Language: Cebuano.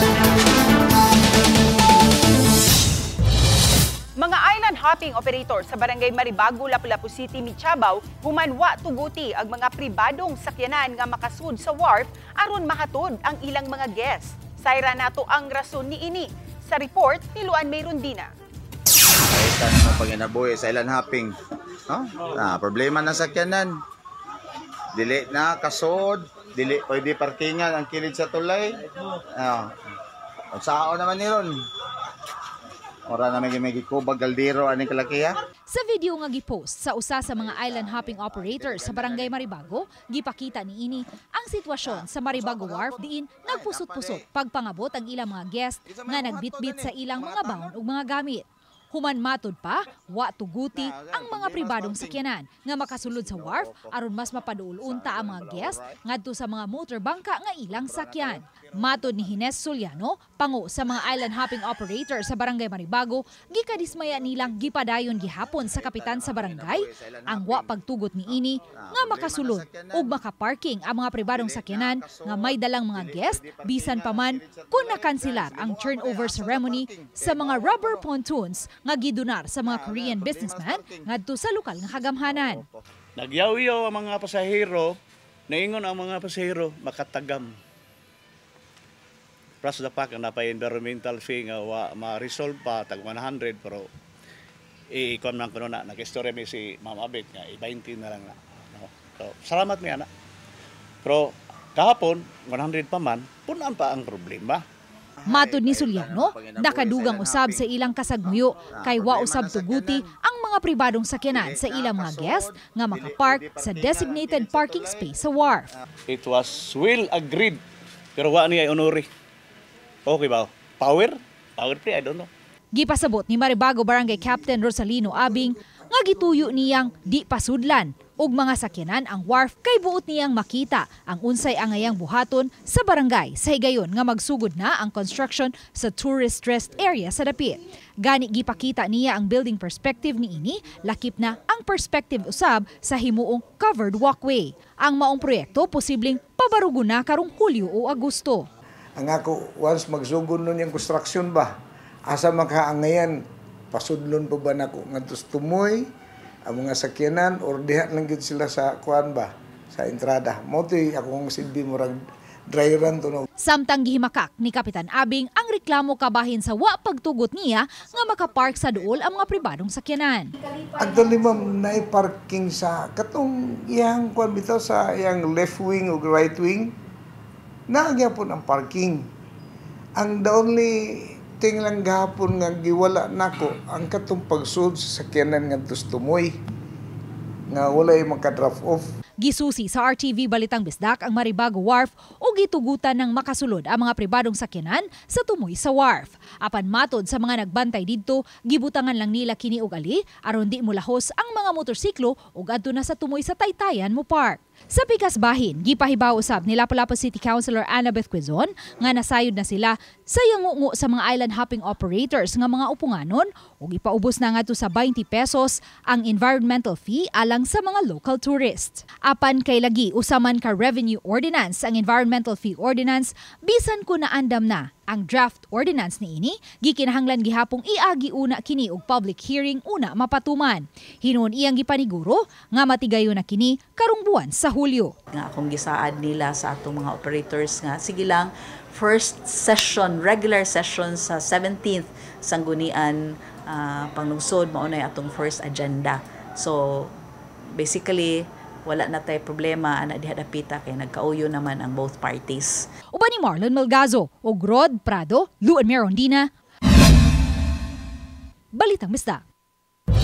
Mga island hopping operator sa Barangay Maribago, Lapu-Lapu City, Michabaw, humanwa tuguti ang mga pribadong sakyanan nga makasud sa wharf aron mahatod ang ilang mga guests. Sayra nato ang rason niini sa report ni Luan Mayrondina. Kahit mo panginabuhi sa island hopping. No? Ah, problema na sakyanan. Dili na kasod, dili pwede parkingan ang kilid sa tulay. Ah. Sao naman ni ron? Ora na may gikubag kaldero aning kalakiha. Sa video nga gipost sa usa sa mga island hopping operators sa Barangay Maribago, gipakita niini ang sitwasyon sa Maribago Wharf diin nagpusot-pusot pagpangabot ang ilang mga guest nga nagbitbit sa ilang mga baon ug mga gamit. Human matud pa, wa tuguti ang mga pribadong sakyanan nga makasulod sa wharf aron mas mapaduol unta ang mga guest ngadto sa mga motor bangka nga ilang sakyan. Matod ni Hines Soliano, pango sa mga island hopping operator sa Barangay Maribago, gikadismaya nilang gipadayon gihapon sa kapitan sa barangay ang wa pagtugot niini nga makasulod ug makaparking ang mga pribadong sakyanan nga may dalang mga guest bisan pa man kung nakanselar ang turnover ceremony sa mga rubber pontoons nga gidonar sa mga Korean businessman ngadto sa lokal nga kagamhanan. Nagyaw-yaw ang mga pasahero, naingon ang mga pasahero, makatagam. Plus the fact nga napay environmental fee nga wa ma-resolve pa tag 100, pero i-kuan man kuno na nag-istorya mi si Ma'am Abet nga i-20 na lang na. No? So, salamat mi ana. Pero kahapon 100 pa man, punan pa ang problema. Matod ni Suliano, nakadugang usab sa ilang kasagmuyo kay wa usab tuguti ang mga pribadong sakyanan sa ilang mga guest nga makapark sa designated parking space sa wharf. It was well agreed pero wa niya honore. Okay ba? Power? Power play? I don't know. Gipasabot ni Maribago Barangay Captain Rosalino Abing nga gituyo niyang di pasudlan og mga sakyanan ang wharf kay buot niyang makita ang unsay angayang buhaton sa barangay sa higayon nga magsugod na ang construction sa tourist rest area sa dapit. Gani gipakita niya ang building perspective niini, lakip na ang perspective usab sa himuong covered walkway. Ang maong proyekto posibleng pabarugon na karong Hulyo o Agosto. Ang ako, once magsugod nun yung construction ba, asa makaangayan, pasudlon pa ba nako ngadto sa tumoy, ang mga sakyanan, or diha lang gyud sila sa kuan ba, sa entrada. Mao to'y akong silbi, murag dry run to no. Samtang gihimakak ni Kapitan Abing ang reklamo kabahin sa wa pagtugot niya nga makapark sa duol ang mga pribadong sakyanan. Actually, ma'am, naay parking sa katong iyang kuan bitaw sa iyang left wing o right wing. Naa gyapon ang parking. Ang the only thing lang gahapon nga giwala nako ang katong pagsud sa sakyanan ngadto sa tumoy nga walay maka-drop off. Gisusi sa RTV Balitang Bisdak ang Maribago Wharf o gitugutan ng makasulod ang mga pribadong sakyanan sa tumoy sa wharf. Apan matod sa mga nagbantay didto, gibutangan lang nila kini og ali aron di mulahos ang mga motorsiklo ug adto na sa tumoy sa Taytayan mo park. Sa pikas bahin, gipahibaw usab ni Lapu-Lapu City Councilor Annabeth Quezon nga nasayod na sila sa yangungo sa mga island hopping operators nga mga upunganon ug ipaubos na ngadto sa 20 pesos ang environmental fee alang sa mga local tourists. Apan kay lagi usa man ka revenue ordinance ang environmental fee ordinance, bisan kun naandam na ang draft ordinance niini, gikinahanglan gihapong iagi una kini og public hearing una mapatuman. Hinuon iyang gipaniguro nga matigayon na kini karong buwan sa Hulyo. Nga akong gisaad nila sa atong mga operators nga sige lang, first session, regular session sa 17th Sangguniang Panglungsod, mao na atong first agenda. So basically wala na tay problema ana diha dapita kay nagkauyo naman ang both parties. Uban ni Marlon Malgazo ug Rod Prado, Luan Merondina. Balitang Bisdak.